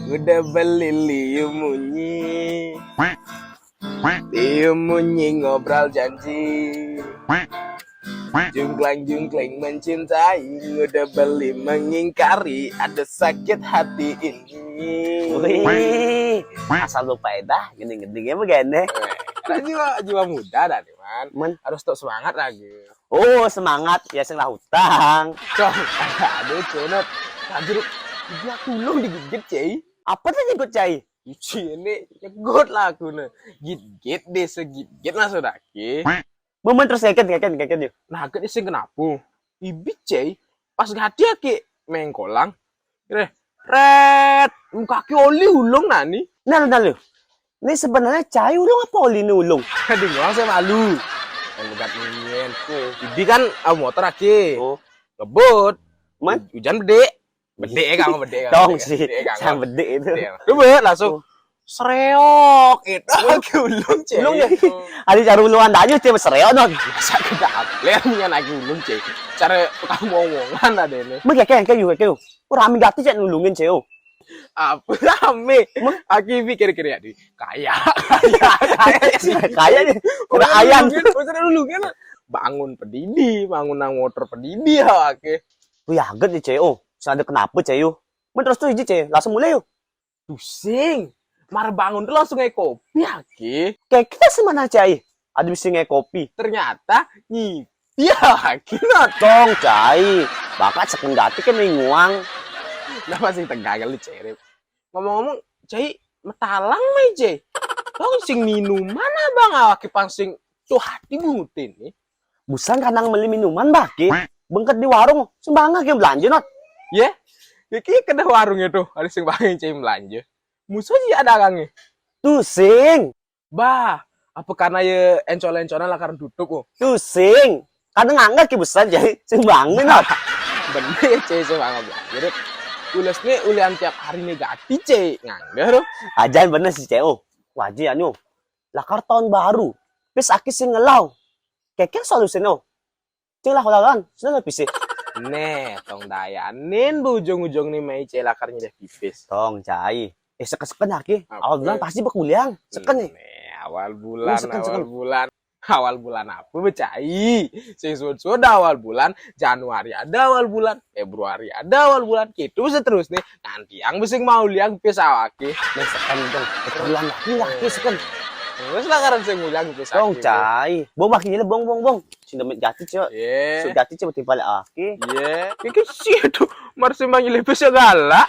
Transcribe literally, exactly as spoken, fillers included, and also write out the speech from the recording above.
Udah beli liu munyi. Liu munyi ngobrol janji. Jungklang jungkling mencintai. Udah beli mengingkari ada sakit hati ini. Wih, asal lu faedah, gini-gini ya begini. Karena jiwa jiwa muda dah nih man. Men. Harus tetap semangat lagi. Oh, semangat ya sing lah utang. Cong, aduh cenot. Lagi dia tulung digigit cai. Apa tuh ikut cai? Ici ini nyegot lah aku nih. Git-git deh segit-git lah sudah ki. Momen terus keket keket keket yuk. Nah, kan sing kenapa? Ibit cai. Pas gati aki mengkolang. Reh, ret, muka ki oli ulung nani. Nah, nah lu. Ini sebenarnya cai ulung apa oli ini ulung? Aduh, gua saya malu. Yang begat nyen. Ibi kan ah, motor aki. Oh, Ngebut. Man? Hujan bedek. Bedek kamu bedek. Dong sih, sang bedek itu. Coba langsung sereok itu. Aku ulung cai. Ulung ya? Ada cara uluan aja cewek sereok non. Masa kita upload dengan aku ulung cai. Cara kamu omongan ada ini. Mungkin kayak kayak juga kayak. Oh, rame gati cek nulungin ceo. Apa rame? Aki pikir-kir ya di kaya, kaya, kaya. Kayaknya kena ayam. Udah ulung kan. Bangun pedidi, bangun nang motor pedidi ya aki. Wih, aget nih ceo. Saya ada kenapa ceo? Men terus tuh hiji ceo, langsung mulai yuk. Pusing. Mar bangun tuh langsung ngai kopi aki. Kayak kita semana cai? Ada bisa ngai kopi. Ternyata ngipi aki not. Tong cai, bakat seken gati kan nguang. Nah masih tegagal lu cerip. Ngomong-ngomong, cai metalang mai cai. Lo sing minuman abang awaki pangsing tuh hati bungutin nih. Busan kadang beli minuman baki. Bengket di warung, sembangga kayak belanja not. Ya, ya ki kena warung itu ada sing bangun cai belanja. Musuh sih ada orangnya. Tuh sing, Bah, apa karena ya encol-encolan lah karena tutup oh. Tuh sing. Kadang ngangkat ke busan jadi sembangga not. Bener cai sih bang belanja. Ules nih ulian tiap hari negatif cai nganggur. Ajain bener sih ceo. Wajib anu. Lakar tahun baru. Pis aki sing ngelau. Kekeh solusinya. Cing lah olahan, sudah lebih sih. Nih, tong dayanin bu ujung-ujung nih mai cai lakar nyedeh pipis. Tong cai. Eh seken-seken aki. Apa? Awal bulan pasti bekuliang. Seken nih. Nih, awal bulan, Seken, awal seken. Bulan. Awal bulan apa becai? Sing sudah awal bulan, Januari ada awal bulan, Februari ada awal bulan, gitu seterus nih. Nanti yang mesti mau liang pis awaki. Nih seken dong. Bulan lagi lagi seken. Terus lah karena saya ngulang pis Tong aki. cai. Bong baki ini bong bong bong. Sing demit jati cok. Iya. Sing jati cok timpal aki. Iya. Kiki sih itu. Mar sih manggil pis segala.